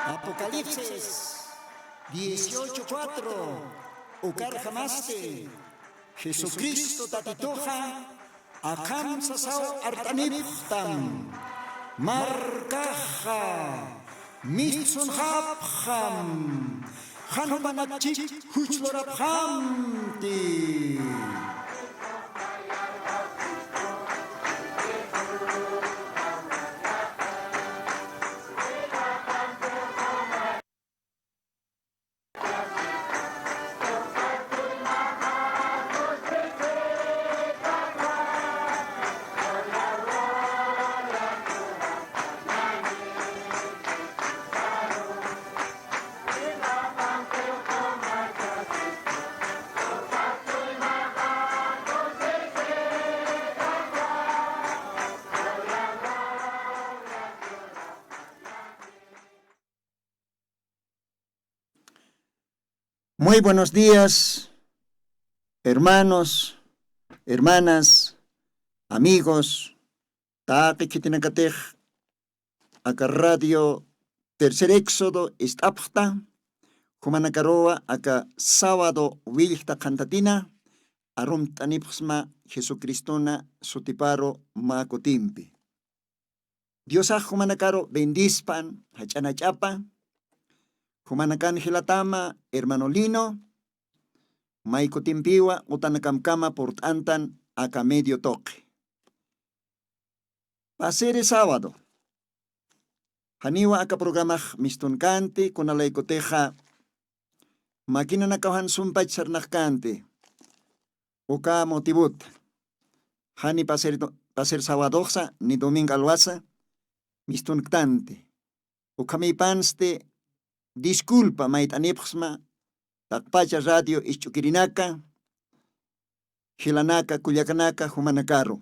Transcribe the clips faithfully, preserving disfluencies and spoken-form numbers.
Apocalipsis dieciocho cuatro. Ukarjamasti Jesucristo Tatituxa akham sasaw art'anipxtam. Markaxa mistsunxapxam, jan jupanakchik juchlurapxamti. Muy buenos días, hermanos, hermanas, amigos. Taqi khitinakatix aka radio Tercer Éxodo ist'apxta, jumanakaruwa aka sábado willxta qhantatina arumt'anipxsma Jesucristona sutiparu mä kutimpi. Diosax jumanakaru bendispan jach'anach'apa. Jumanakan jilatama hermano Lino, may kutimpiwa qutanakamkama purt'antan aka medio tuqi. Pasiri sábado janiwa aka programax mistunkanti, kunalaykutixa maquinanakaw jan sumpach sarnaqkanti. Uka motivot jani pasir, pasir sawadoxsa ni domingo alwasa mistunktanti. Ukhamipansti disculpa mayt'anipxsma taqpacha radio isch'ukirinaka, jilanaka kullakanaka jumanakaru.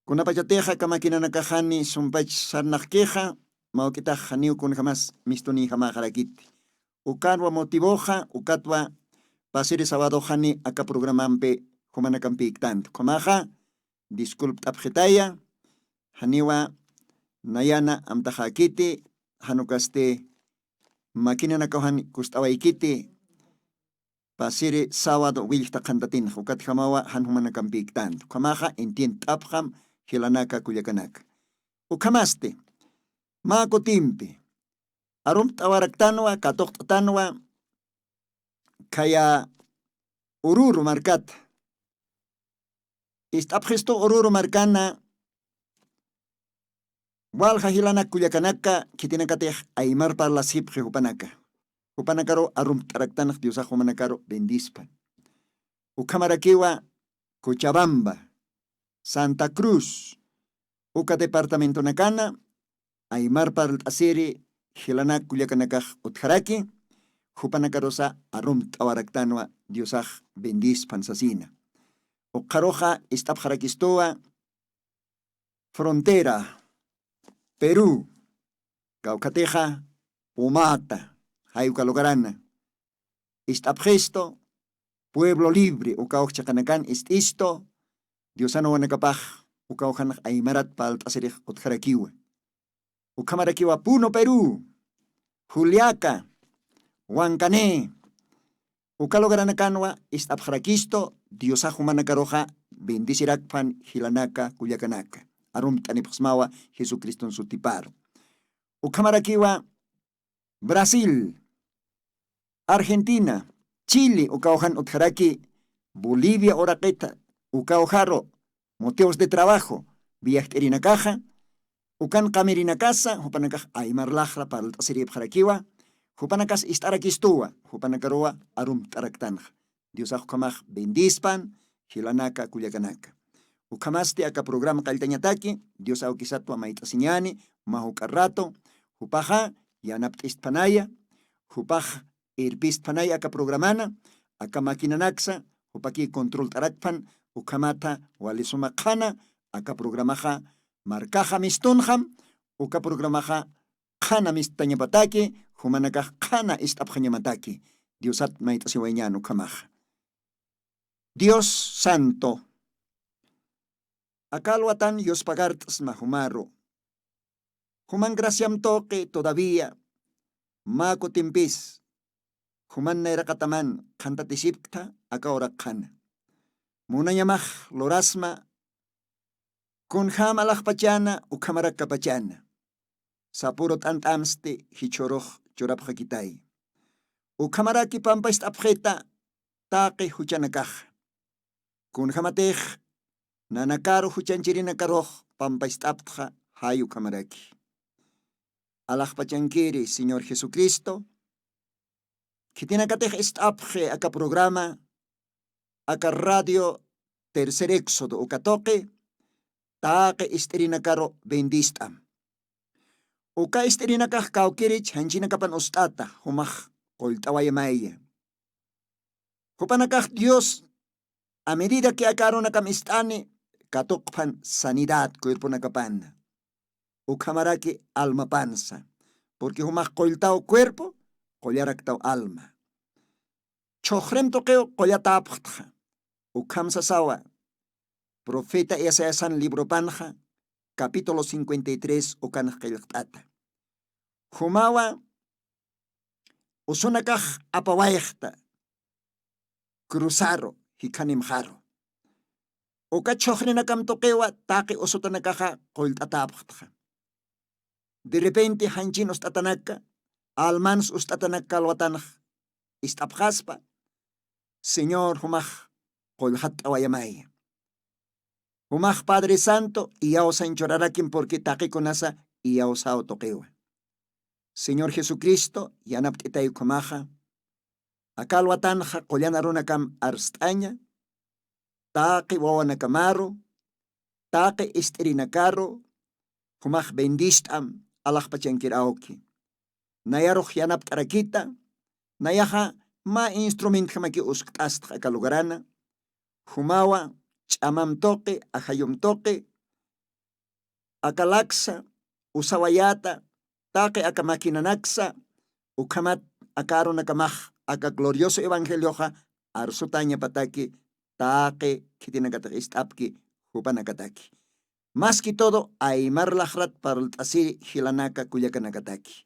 Kunapachatixa kamakinanakaxani sumpach sarnaqkixa, mawk'itax janiw kunjamas mistunïjamaxarakiti. Ukanwa motivoxa ukatwa pasiri sawadoxani aka programampi jumanakampïktanti ukhamaxa. Disculpt'apxitaya, janiwa nayana amtaxäkiti, janukasti maquinanakaw jan kust'awaykiti. Pasiri sábado willxta qhantatinxa ukatjamawa jan jumanakampïktanti ukhamaxa entiendt'apxam jilanaka kullakanaka. Ukhamasti mä kutimpi arumt'awaraktanwa katuqt'tanwa khaya ururu markata. Ist'apxistu ururu markana walja jilanak kullakanaka khitinakatix aymar parlasipxi jupanaka. Jupanakaru arumt'araktanax diosax jumanakaru bendispan. Ukhamarakiwa cochabamba, santa cruz, uka departamentonakana aymar parlt'asiri jilanak kullakanakax utjaraki. Jupanakarusa arumt'awaraktanwa diosax bendispan sasina. Ukxaruxa ist'apxarakistuwa frontera peru kawkhatixa pumata jayuka lugarana ist'apxistu pueblo libre ukawak chiqanakan ist'istu. Diosanwanakapax ukawjanax aymarat palt'asirix utjarakiwa. Ukhamarakiwa puno peru juliaka wankani uka lugaranakanwa ist'apxarakistu. Diosax jumanakaruxa bendisirakpan jilanaka kullakanaka arumt'anipxsmawa jesucriston sutiparu. Ukhamarakiwa brasil, argentina, chile ukawjan utjaraki bolivia uraqita ukawjaru motivos de trabajo viajt'irinakaxa ukan qamirinakasa jupanakax aymar laqra parlt'asiripxarakiwa. Jupanakas ist'arakistuwa jupanakaruwa arumt'araktanxa. Diosax ukhamax bendispan jilanaka kullakanaka. Ukhamasti aka programa qalltañataki dios awkisatwa mayt'asiñani mä juk'a rato jupaxa yanapt'istpanaya jupax irpistpanaya aka programana aka maquinanaksa jupaki controlt'arakpan. Ukhamatha wali suma qhana aka programaxa markaxa mistunxam uka programaxa qhana mistañapataki jumanakax qhana ist'apxañamataki. Diosat mayt'asiwayañan ukhamaxa. Dios santo, akalwatan yuspagart'sma jumaru Juman graciam tuqi todavía mä kutimpis juman nayraqataman qhantatisipkta aka uraqxana. Munañamax lurasma kunjäm alaxpachana ukhamarak kapachana. Sapuru t'ant'amsti jichhürux churapxakitay. Ukhamaraki pampast'apxita taqi juchanakaxa. Kunjämatix nanakaru juchanchirinakarux pampast'aptxa jay ukhamaraki. Alaxpachankiri Señor Jesucristo, khitinakatix ist'apxi aka programa, aka radio Tercer Éxodo uka tuqi, taqi ist'irinakaru bendist'am. Uka ist'irinakax kawkirich janchinakapan ust'ata, jumax qullt'awayamaya. Jupanakax Dios, a medida que aka arunakam ist'ani, katuqpan sanidad cuerponakapana. Ukhamaraki almapansa. Porque jumax qulltaw cuerpo, qullaraktaw alma. Chhuxrim tuqiw qullatäpxtxa. Ukham sasawa profeta Isaiasan libropanxa, capítulo cincuenta y tres ukanax qillqt'ata. Jumawa usunakax apawayxta cruzaru, jikhanimxaru. Uka chhuxrinakam tuqiwa taqi usutanakaxa qullt'atäpxtxa. De repente janchin ust'atanaka, almans ust'atanaka kalwatanx ist'apxaspa, Señor jumax qullxatt'awayamaya. Jumax Padre Santo iyawsañ churarakim, porque taqikunasa iyawsaw tuqiwa. Señor Jesucristo yanapt'itay ukhamaxa, aka alwatanxa qullan arunakam arst'aña, taqi wawanakamaru, taqi ist'irinakaru, jumax bendist'am alaxpachankir awki. Nayarux yanapt'arakita, nayaxa mä instrumentjamakiw uskt'astx aka lugarana, jumawa ch'amam tuqi, ajayum tuqi, aka laksa usawayäta, taqi aka maquinanaksa, ukhamat aka arunakamax aka glorioso evangelioxa arsutañapataki, taqi khitinakatix ist'apki jupanakataki. Más que todo aymar laxrat parlt'asiri jilanaka kullakanakataki.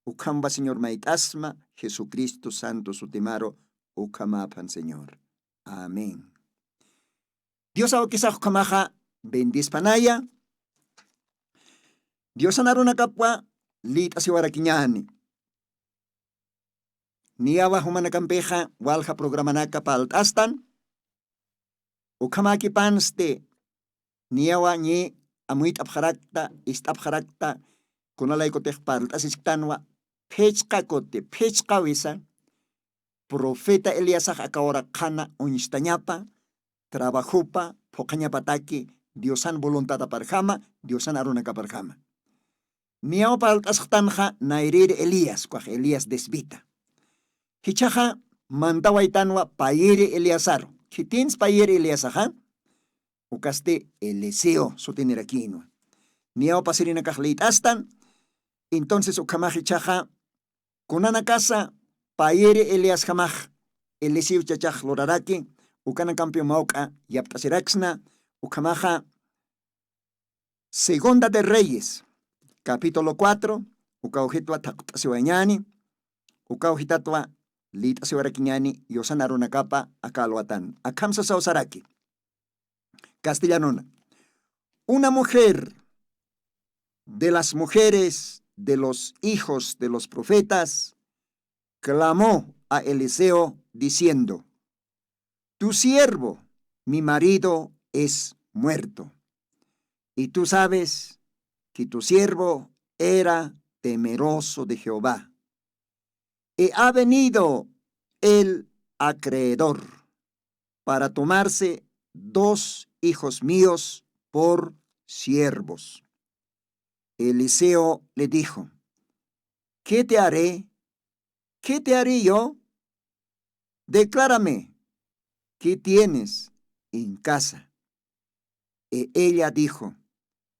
Ukhampa Señor mayt'asma, Jesucristo santo sutimaru ukhamäphan Señor. Amén. Dios awkisax ukhamaxa bendispanaya. Diosan arunakapwa lït'asiwarakiñäni. Niyawa jumanakampixa walja programanaka parlt'astan. Ukhamäkipansti niyawa ñi amuyt'apxarakta, ist'apxarakta, kunalaykutix parlt'asichktanwa, phichqa kuti, phichqa wisa, profeta Eliasax aka uraqxana uñstañapa, trabajopa phuqhañapataki, Diosan voluntadaparjama, Diosan arunakaparjama. Niyaw parlt'asxtanxa nayrïri Elías, ukax Elías Tisbita. Jichhaxa mantawaytanwa payïri Eliasaru. Khitins payïri Eliasaxa, ukasti Eliseo sutinirakïnwa. Niyaw pasirinakax lït'astan, entonces ukhamax jichhaxa kunanakasa payïri Eliasjamax Eliseo chachax luraraki, ukanakampiw mawk'a yapt'asiraksna, ukhamaxa Segunda de Reyes, capítulo cuatro, ukaw jitwa thaqt'asiwañäni, ukaw jitatwa lït'asiwarakiñäni Diosan arunakapa aka alwatan. Akham sasaw saraki. Castellanona. Una mujer de las mujeres de los hijos de los profetas clamó a Eliseo diciendo: "Tu siervo, mi marido, es muerto. Y tú sabes que tu siervo era temeroso de Jehová. Y ha venido el acreedor para tomarse dos hijos míos por siervos". Eliseo le dijo: "¿Qué te haré? ¿Qué te haré yo? Declárame, ¿qué tienes en casa?". Y ella dijo: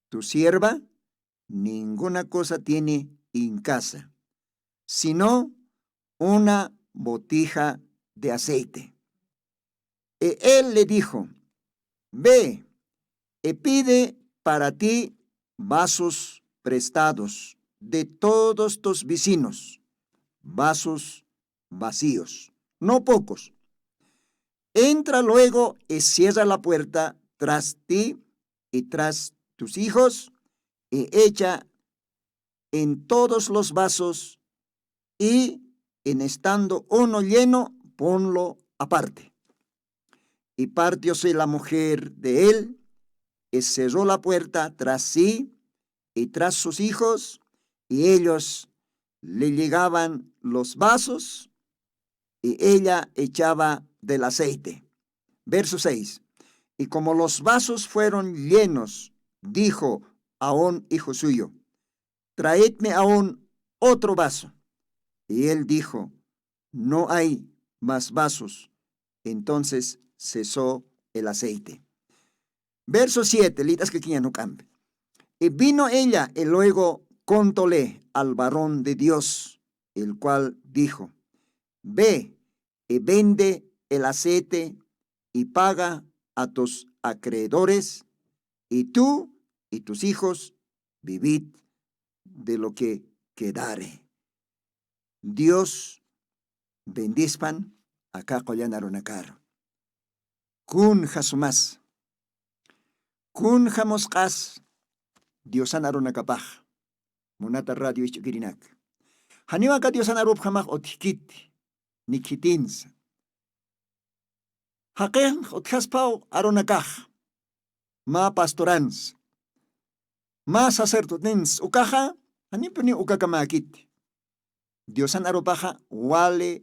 "Tu sierva ninguna cosa tiene en casa, sino una botija de aceite". Y él le dijo: "Ve y pide para ti vasos prestados de todos tus vecinos, vasos vacíos, no pocos. Entra luego y cierra la puerta tras ti y tras tus hijos, y echa en todos los vasos, y en estando uno lleno, ponlo aparte. Y partióse la mujer de él, y cerró la puerta tras sí y tras sus hijos, y ellos le llegaban los vasos, y ella echaba del aceite. Verso seis. Y como los vasos fueron llenos, dijo a un hijo suyo: "Traedme aún otro vaso". Y él dijo: "No hay más vasos". Entonces cesó el aceite. Verso siete, lit'askakiñan juk'ampi. Y vino ella, y luego contóle al varón de Dios, el cual dijo: "Ve y vende el aceite y paga a tus acreedores, y tú y tus hijos vivid de lo que quedare". Dios bendispan aka qullan arunakaru. Kunja sumas, kunja musq'as Diosan arunakapax, munata radio isch'ukirinak. Janiw aka Diosan arupjamax utjkiti, nikhitinsa. Jaqinx utjaspaw arunakax, mä pastorans, mä sacerdotens, ukaxa janipuniw ukakamäkiti. Diosan arupaxa wali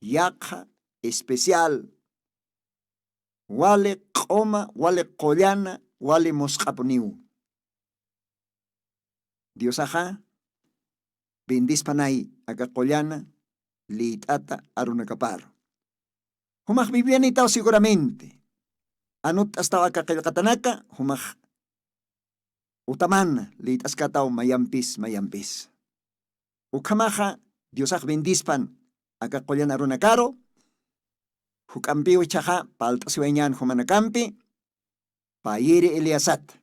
yaqha especial, wali q'uma, wali qullana, wali musq'apuniw. Diosaxa bendispanay aka qullana liyt'ata arunakaparu. Jumax vivianitaw seguramente. Anutt'astaw aka qillqatanaka, jumax utamana liyt'askataw mayampis mayampis. Ukhamaxa Diosax bendispan aka qullan arunakaru, juk'ampiw ichhaxa palt'asiwayañän jumanakampi, payiri Eliasat.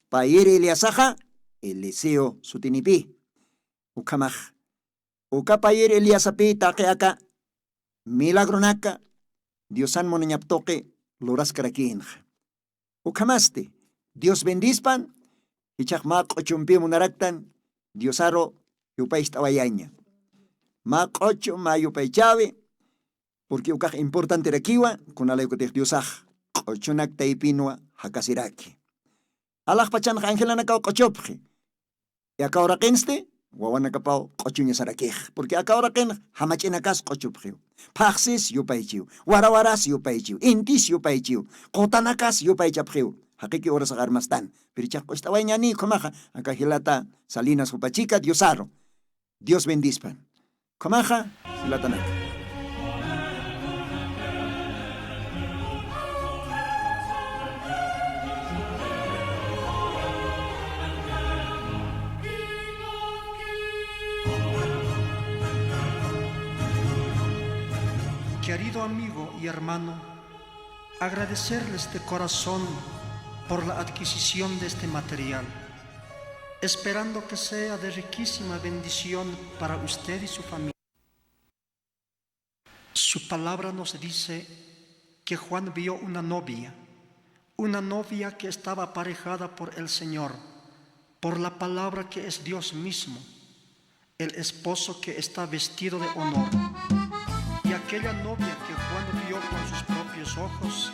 Payiri Eliasaxa Eliseo sutinipï. Ukhamax uka payiri Eliasapï taqi aka milagronaka Diosan munañap tuqi luraskarakïnxa. Ukhamasti Dios bendispan, jichhax mä q'uchumpï munaraktan Diosaru yupaycht'awayaña. Mä q'uchu, mä yupaychäwi, porque ukax importanterakiwa, kunalaykutix Diosax q'uchunak taypinwa jakasiraki. Alaxpachanxa angelanakaw q'uchupxi. Y aka uraqinsti wawanakapaw q'uchuñasarakix. Porque aka uraqin jamach'inakas q'uchupxiw. Phaxsis yupaychiw. Warawaras yupaychiw. Intis yupaychiw. Qutanakas yupaychapxiw. Jaqiki urasax armastan. Pero ichax q'ucht'awayñäni ukhamaxa aka jilata Salinas jupa chika Diosaru. Dios bendispan. Ukhamaxa, jilatanaka. Querido amigo y hermano, agradecerles de corazón por la adquisición de este material, esperando que sea de riquísima bendición para usted y su familia. Su palabra nos dice que Juan vio una novia, una novia que estaba aparejada por el Señor, por la palabra que es Dios mismo, el esposo que está vestido de honor. Y aquella novia que Juan vio con sus propios ojos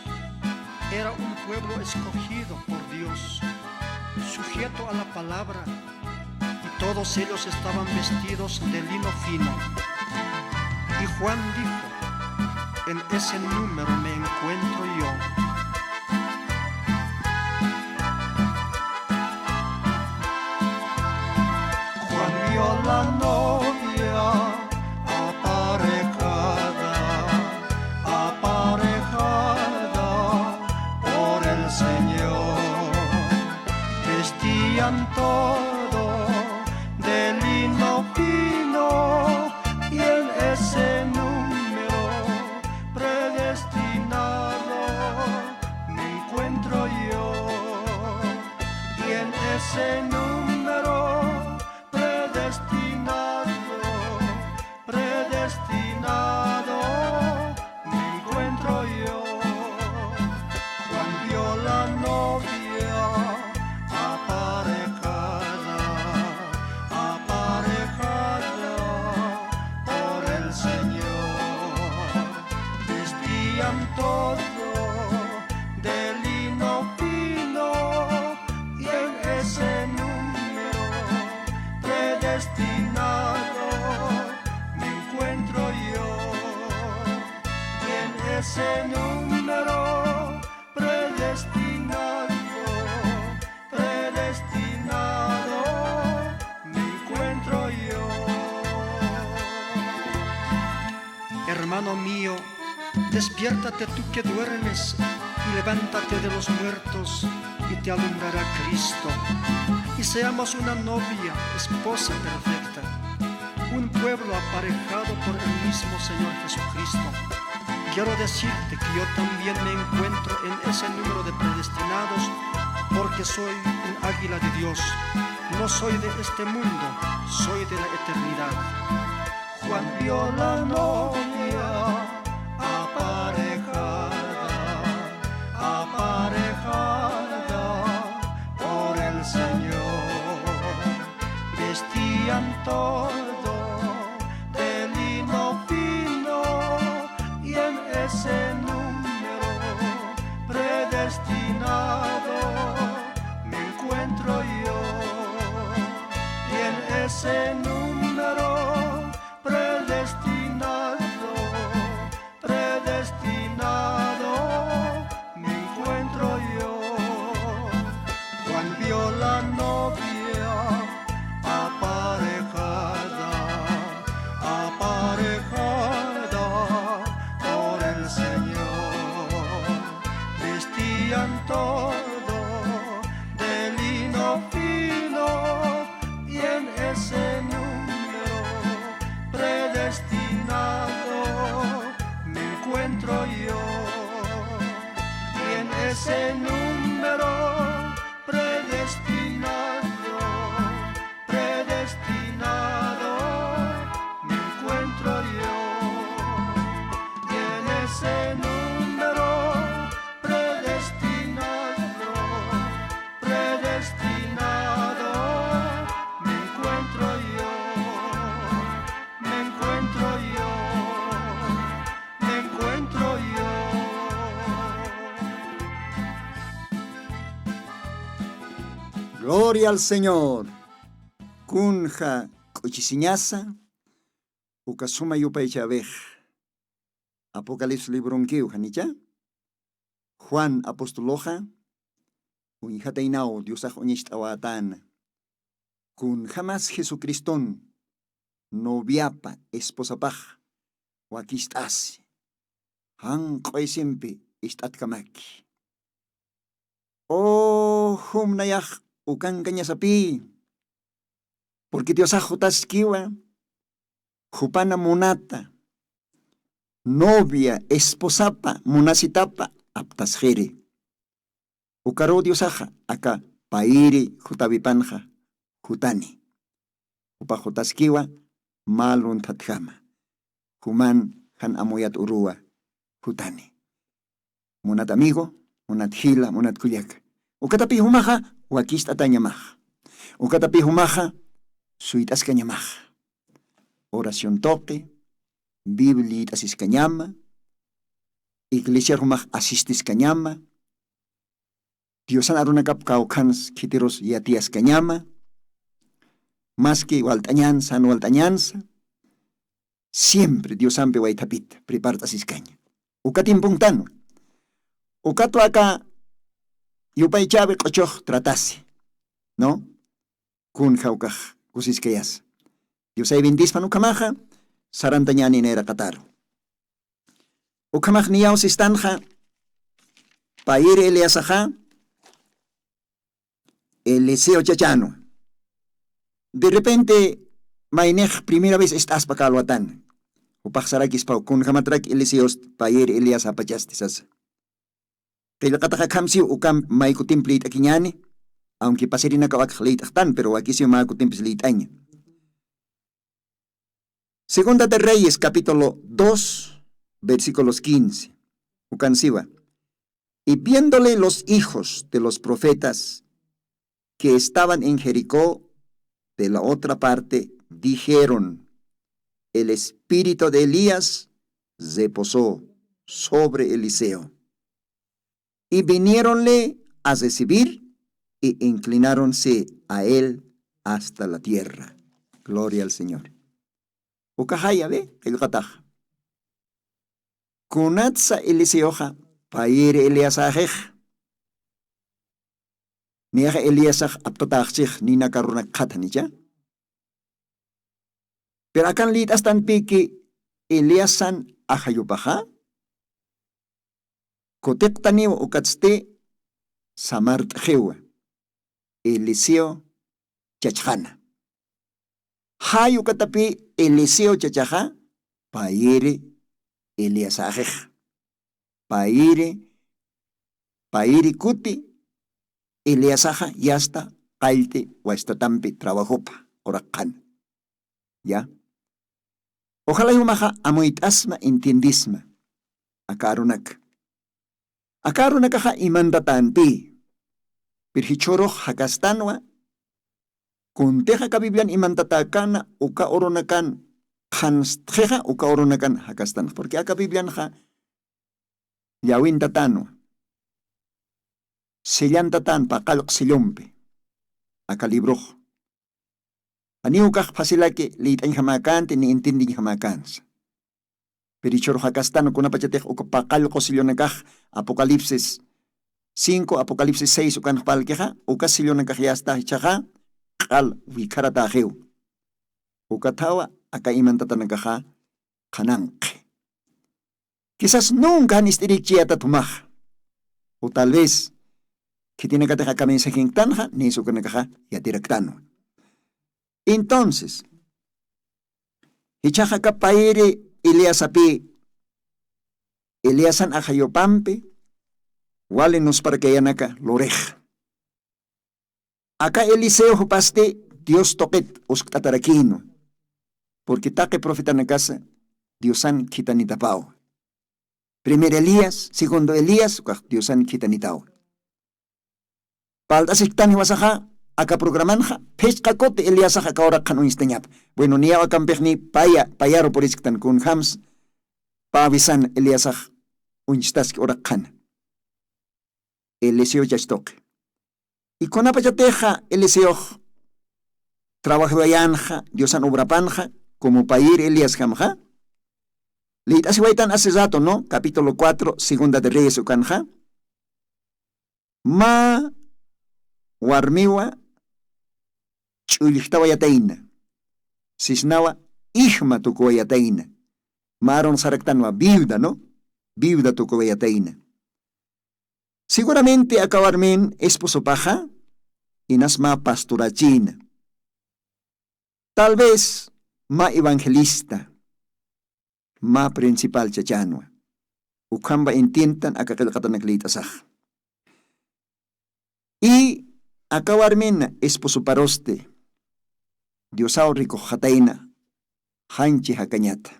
era un pueblo escogido por Dios, sujeto a la palabra, y todos ellos estaban vestidos de lino fino. Y Juan dijo: "En ese número me encuentro yo". Juan vio la novia aparejada, aparejada por el Señor. Vestían todo de lino fino, y en ese número predestinado me encuentro yo. Y en ese número Destinado me encuentro yo, y en ese número predestinado, predestinado me encuentro yo. Hermano mío, despiértate tú que duermes y levántate de los muertos y te alumbrará Cristo. Y seamos una novia, esposa perfecta, un pueblo aparejado por el mismo Señor Jesucristo. Quiero decirte que yo también me encuentro en ese número de predestinados, porque soy un águila de Dios. No soy de este mundo, soy de la eternidad. Juan vio la novia aparejada, aparejada por el Señor. Vestían todo de lino fino, y en ese número predestinado me encuentro yo, y en ese número predestinado, predestinado me encuentro yo. Juan vio la novia aparejada, aparejada por el Señor. Vestían todo de lino fino, y en ese número predestinado me encuentro yo. Y en ese número predestinado, predestinado me encuentro yo. Y en ese número predestinado, predestinado me encuentro yo, me encuentro yo, me encuentro yo. Gloria al Señor. Kunja k'uchisiñasa, uka suma yupaychawix Apocalipsis libronkiw janicha. Juan apostoloxa uñjataynaw Diosax uñacht'awätäna. Kunjamas Jesucriston noviapa esposapax wakist'asi, jan q'uisimpi ist'atkamaki. O jum nayax ukankañasapï, porque Diosax jutaskiwa jupana munata, novia esposapa munasitapa aptasxiri. Ukaruw Diosaxa aka payïri jutawipanxa jutani. Jupax jutaskiwa mä lunthatjama, juman jan amuyat uruwa jutani. Munat amigo, munat jila, munat kullaka, ukatapï jumaxa wakist'atañamax. Ukatapï jumaxa suyt'askañamax. Oración tuqi, Biblia liyt'asiskañama, iglesiar jumax asistiskañama, Diosan arunakap kawkhans khitirus yatiyaskañama, maski walt'añansa, jan walt'añansa, siempre Diosampi waythapita prepart'asiskaña. Uka tiempontanwa. Ukatwa aka yupaychäwi q'uchux tratasi, ¿no? Kunja ukax kusiskayasa. Diosay bendispan ukhamaxa, sarantañäni nayraqataru. Ukhamax niyaw sistanxa, payïri Eliasaxa Eliseo chachanwa. De repente maynix primera vez ist'aspa kalwatan. Jupax sarakispaw kunjamatrak Eliseos payïri Elias apachasti sasa. Qillqatax akhamsiw ukamp may kutimp liyt'akiñäni, aunque pasirinakaw akx liyt'axtan, pero wakisiw mä kutimpis liyt'aña. Segunda de Reyes, capítulo dos, versículos quince. Ukan siwa. Y viéndole los hijos de los profetas que estaban en Jericó, de la otra parte, dijeron: "El espíritu de Elías reposó sobre Eliseo". Y viniéronle a recibir y inclináronse a él hasta la tierra. Gloria al señor. Uka jaya ve qillqatax. Kunatsa eliseoxa payiri eliasaxix? Niyaxa eliasax aptataxchix ninaka runakxatanicha. Pero akan lït'astanpiki eliasan ajayupaxa kutiqtaniw ukatsti samart'xiwa eliseo chachxana. Jay ukatapi eliseo chachaxa payiri eliasaxix. Payiri payiri kuti eliasaxa yasta qallti wastatampi trabajopa quraqxana. Ya. Ojalay jumaxa amuyt'asma entiendisma aka arunaka. Aka arunakaxa imantatanpi pirjichhurux jakastanwa. Kuntixa aka biblian imantatakana uka urunakan qhanstxixa uka urunakan jakastanxa purqui aka biblianxa llawintatanwa. Sellantatan paqallq sellumpi aka librux. Janiw ukax phasilaki liyt'añjamäkanti ni entiendiñjamäkansa. Pirichhur jakastan kunapachatix uka paqallqu sellunakax apocalipsis cinco apocalipsis seis ukanxpalkixa uka sellunakax yasta jichhaxa q'al wikharataxiw. Ukathawa aka imantatanakaxa qhananqi. Kisas nunka jan ist'irikchiyatat jumax u tal vez khitinakatix aka mensajenktanxa nisukanakaxa yatiraktanwa. Entonces jichhaxa aka payiri eliasapi eliasan ajayupampi wali nusparkayanaka lurix. Aka eliseo jupasti dios tuqit uskt'atarakïnwa. Purqui taqi profetanakasa diosan khitanitapawa. Primer elías segundo elías ukax diosan khitanitawa. Palt'asiktaniwasaxa aka programanxa phichqa kuti eliasax aka uraqxan uñstañapa. Bueno niyaw akampixni paya payaru purisktan kunjams pä avisan eliasax uñstaski uraqxana. Eliseo chachtuqi ikunapachatixa eliseox trabajawayanxa diosan obrapanxa como payir eliasjamxa. Liyt'asiwaytan asi rato no capítulo cuatro segunda de reyes ukanxa. Mä warmiwa ch'ullixtawayatayna sisnawa ijma tukuwayatayna. Mä arun saraktanwa viuda no viuda tukuwayatayna. Seguramente aka warmin esposopaxa inas mä pasturachina. Tal vez mä evangelista mä principal chachanwa. Ukhamba entientan aka qillqatanak liyt'asax y aka warmina esposoparusti diosaw rikuxxatayna janchi jakañata.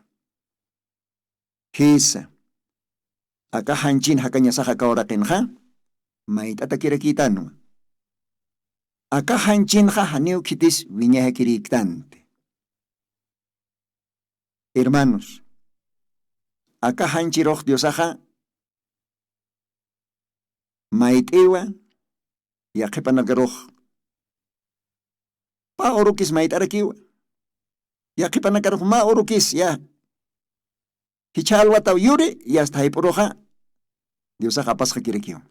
Jisa aka janchin jakañasax aka uraqinxa mayt'atakirakïtanwa. Aka janchinxa janiw khitis wiñajakirïktanti. Hermanos aka janchirux diosaxa mayt'iwa yaqhipanakarux pä urukis mayt'arakiwa. Yaqhipanakarux mä urukis ya jichha alwataw yuri yasta jayp'uruxa diosax apasxakirakiwa.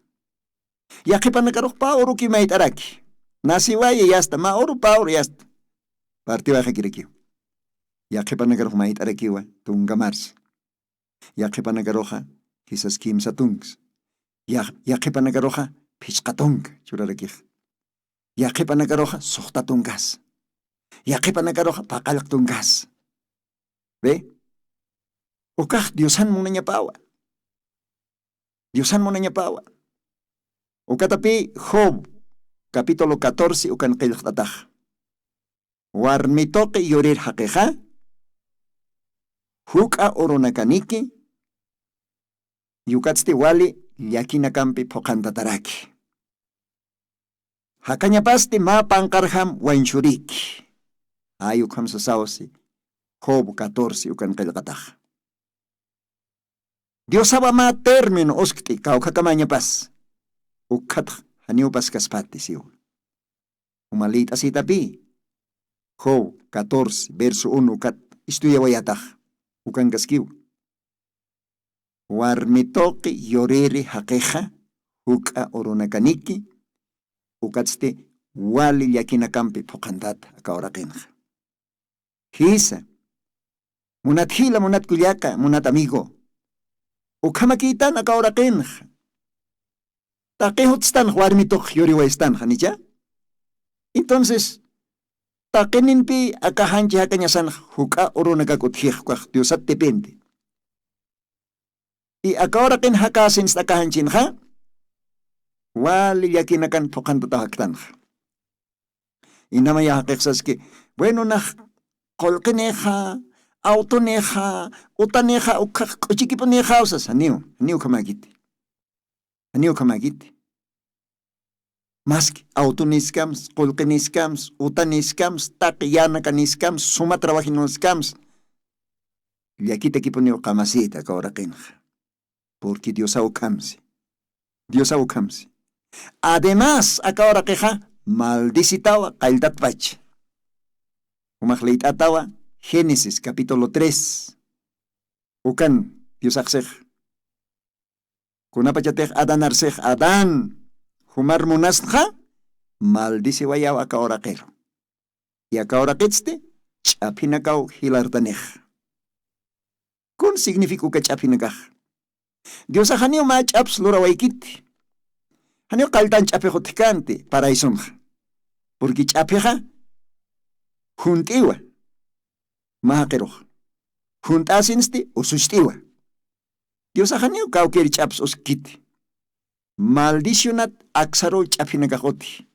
Yaqhipanakarux pä uruki mayt'araki nasiwaya yasta mä uru pä uru yasta partiwayxakirakiwa. Yaqhipanakarux mayt'arakiwa tunka marsa. Yaqhipanakaruxa jisas kimsa tunks. Yaqhipanakaruxa phichqa tunka churarakix. Yaqhipanakaruxa suxta tunkas. Yaqhipanakaruxa paqallq tunkas. Ve ukax diosan munañapawa. Diosan munañapawa. Ukatapi job capítulo catorce ukan qillqt'atax warmi tuqi yurir jaqixa juk'a urunakaniki yukatsti wali llakinakampi phuqhantataraki. Jakañapasti mä panqarjam wañchuriki. Jay ukham sasawsi job catorce ukan qillqatax. Diosawa mä término uskt'i kawkhakamañapas ukkhatx janiw paskaspati siwa. Uma liyt'asïtapï Job catorce verso uno ukat istuyawayatax. Ukankaskiw. Warmi tuqi yuriri jaqixa juk'a urunakaniki ukatsti wali llakinakampi phuqhantata aka uraqinxa. Jisa, munat jila, munat kullaka, munat amigo, ukhamakiytan aka uraqinxa. Taqi jutstanx warmi tuq yuriwaystanxa nicha. Entonces taqininpi aka janchi jakañasanx juk'a urunakak utjix ukax diosat depende. Y aka uraqin jakasinsta aka janchinxa wali llakinakan phuqhantataw jaktanxa. Inamaya jaqixsaski, bueno nax qullqinixa, awtunixa, utanixa ukhax q'uchikipunixawsas janiw. Janiw ukhamäkiti. Janiw ukhamäkiti. Maski awtuniskams, qullqiniskams, utaniskams, taqi yanakaniskams, suma trabajinunskams, llakitakipuniw qamasita aka uraqinxa. Purqui diosaw ukhamsi. Diosaw ukhamsi. Además aka uraqixa maldicitawa qalltatpacha. Jumax liyt'atawa génesis capítulo tres. Ukan diosaxsix kunapachatix adanarsix adan jumar munasnxa maldiciwayaw aka uraqiru. Y aka uraqitsti ch'aphinakaw jilartanix. Kun significa uka ch'aphinakax? Diosax janiw mä ch'aps lurawaykiti. Janiw qalltan ch'aphix utjkänti paraisonxa. Purqui ch'aphixa junt'iwa mä jaqirux. Junt'asinsti usucht'iwa. Diosax janiw kawkir ch'aps uskiti. Maldicionat aksaruw ch'aphinakax utji.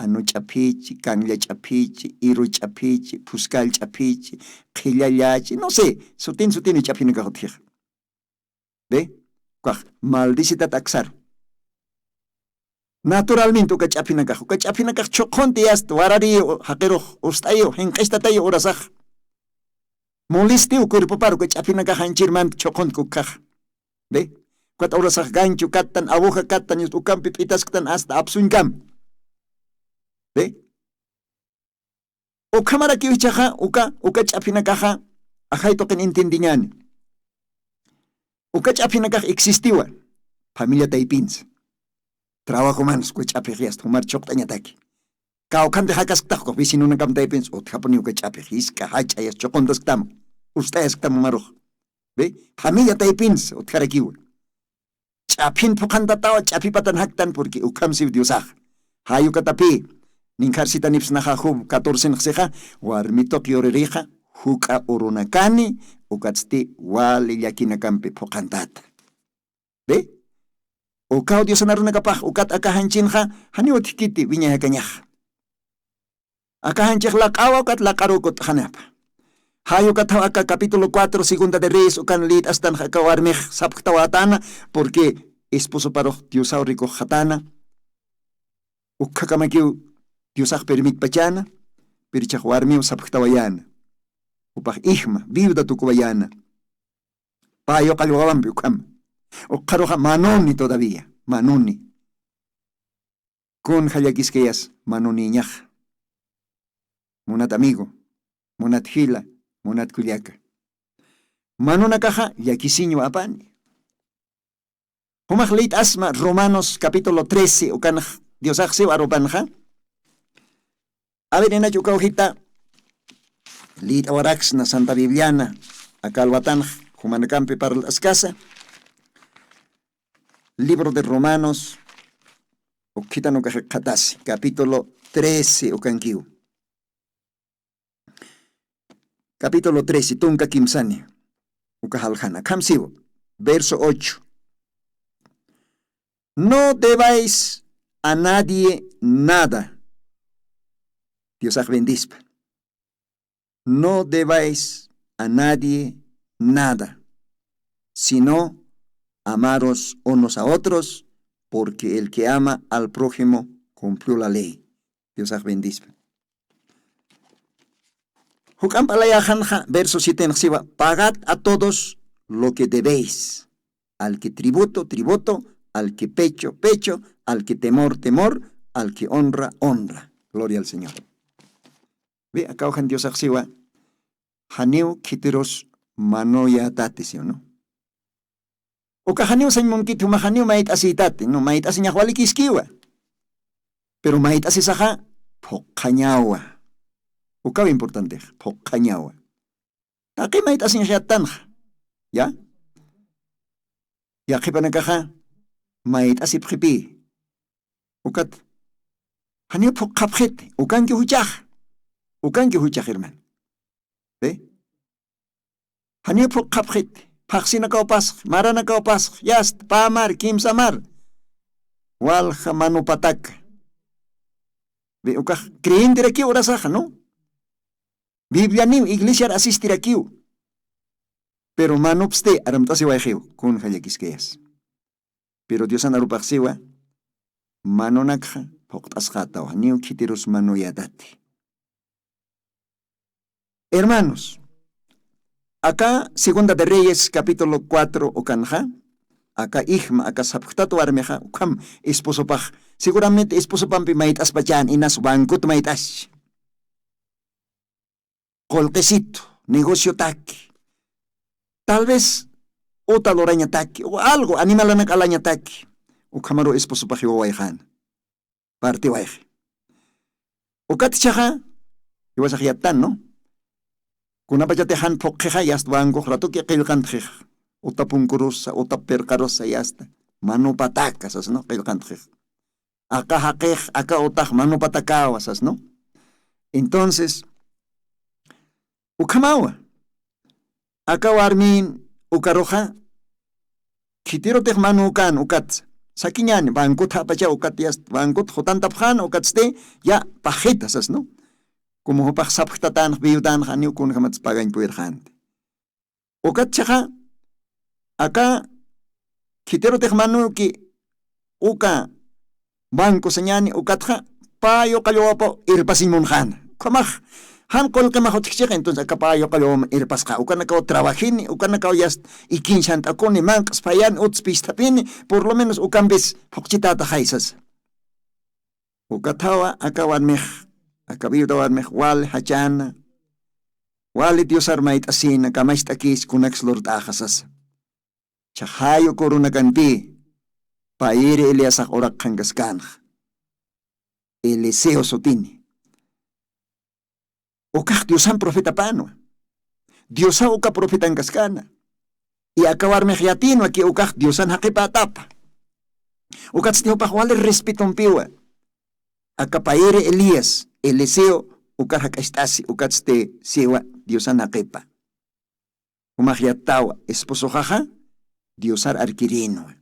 Anu ch'aphichi, kanlla ch'aphichi, iru ch'aphichi, phuskall ch'aphichi, qhillallachi no sé. Sutin sutinu ch'aphinakax utjixa. Be, ukax maldicitat aksaru. Naturalmente uka ch'aphinakax uka ch'aphinakax chhuqhunti yasta warariyu jaqirux ust'ayu jinq'istatayu urasax. Mulistiw cuerpopar uka ch'aphinakax anchirmanta chhuqhuntka ukhaxa. Be, ukat urasax ganchu kattan abuja kattan yust ukampi p'itasktan asta apsuñkam. Be, ukhamarakiw ichaxa uka uka ch'aphinakaxa ajay tuqin entiendiñani. Uka ch'aphinakax existiwa. Familia taypinsa trabajomansa uka ch'aphixyasta jumar chuqt'añataki. Kawkhanti jakasktax ukax vecinonakam taypinsa utjapuni uka ch'aphix jiska jach'ayas chuquntasktam ust'ayasktama marux. Be, familia taypinsa utjarakiwa. Ch'aphin phuqhantatawa ch'aphipatan jaktan purqui ukhamsiw diosax. Jayukatapï ninkharsitanipsnaxa jub catorcenxsixa warmi tuq yuririxa juk'a urunakani ukatsti wali llakinakampi phuqhantata. Be, ukaw diosanarunakapax ukat aka janchinxa janiw utjkiti wiñayakañaxa. Aka janchix laq'awa ukat laq'aruw kut'xanapa. Jay ukathaw aka capítulo cuatro segunda de reyes ukan lït'astanxa aka warmix sapjtawatana purqui esposoparux diosaw rikuxxatana. Ukkhakamakiw diosax permitpachana. Pirichax warmiw sapjtawayana. Upax ijma viuda tukuwayana. Pä yuqallwawampi ukhama. Ukxaruxa manuni todavía manuni. Kunja llakiskayas manunïñaxa? Munat amigo, munat jila, munat kullaka, manunakaxa llakisiñwa apani. Jumax lït'asma romanos capítulo trece ukanax diosaxsiw arupanxa. Aver inach ukawjita lït'awaraksna santa bibliana akalwatanx jumanakampi parlt'askasa. Libro de romanos ukkhitan ukaxi qhatasi capítulo trece ukankiw. Capítulo trece tunka kimsani uka jaljana khamsiw. Verso ocho. No debáis a nadie nada. Diosax bendispa. No debáis a nadie nada, sino amaros unos a otros, porque el que ama al prójimo cumplió la ley. Diosax bendispa. Juk'ampa layaxanxa verso siete nxsiwa pagad a todos lo que debéis. Al que tributo tributo, al que pecho pecho, al que temor temor, al que honra honra. Gloria al señor. Wi akaw jan diosaxsiwa. Janiw khitirus manuyatati siw no? Uka janiw sañ munkiti juma janiw mayt'asiytati no mayt'asiñax walikiskiwa. Pero mayt'asisaxa phuqhañawa. Ukaw importantex phuqhañawa. Taqi mayt'asiñax yattanxa. Ya yaqhipanakaxa mayt'asipxipi. Ukat janiw phuqhapxiti ukanki juchax. Ukanki juchax hermano. Janiw phuqhapxiti phaxsinakawpasx maranakawpasx yasta pä mar kimsa mar. Walja manupataka. Ukax creyentirakiw urasaxa no? Biblianiw iglesiar asistirakiw. Pero manupsti aramt'asiwayxiw kunja llakiskayas. Pero diosan arupaxsiwa manunakxa phuqt'asxataw janiw khitirus manuyatati. Hermanos, aka segunda de reyes capítulo cuatro ukanxa aka ijma aka sapjtat warmixa ukham esposopax seguramente esposopampi mayt'aspachan inas bankut mayt'aschi. Qulqisitu negociotaki tal vez uta lurañataki o algo animalanak alañataki. Ukhamaru esposopax jiwawayxana partiwayxi. Ukat ichaxa jiwasax yattan no? Kunapachatix jan phuqxixa yasta bankux ratuki qillqantxixa uta punkurusa uta pirqarusa yasta manupataka sasno qillqantxixa. Aka jaqix aka utax manupatakawa sasno? Entonces ukhamawa aka warmin ukaruxa khitirutix manukan ukatsa sakiñani bankut japacha ukat yasta bankut jutantapxan ukatsti ya paxita sasno? Como jupax sapxtatanx viudanx aniw kunjamats pagañ puyirxanti. Ukat chaxa aka khitirutix manuki uka banco sañani ukatxa pä yuqalluwapaw irpasiñ munxana. Ukhamax jan qullqimax utjkchixa entonces aka pä yuqalluwam irpasqa ukanakaw trabajini ukanakaw yasta ikiñ sant'akuni manq'sphayani utspistapini por lo menos ukampis phuqchitataxay sasa. Ukathawa aka warmix aka viuda warmix wali jachana wali diosar mayt'asina kamacht'akis kunaks lurt'axa sasa. Chaxayu kurunakanti payiri eliasax uraqxankaskanax eliseo sutini. Ukax diosan profetapanwa. Diosaw uka profetankaskana. Y aka warmix yatinwa ki ukax diosan jaqipatapa. Ukatsti jupax wali respetompiwa aka payiri elías eliseo ukar jak'acht'asi ukatsti siwa diosan jaqipa. Jumax yattawa esposoxaxa diosar arkirinwa.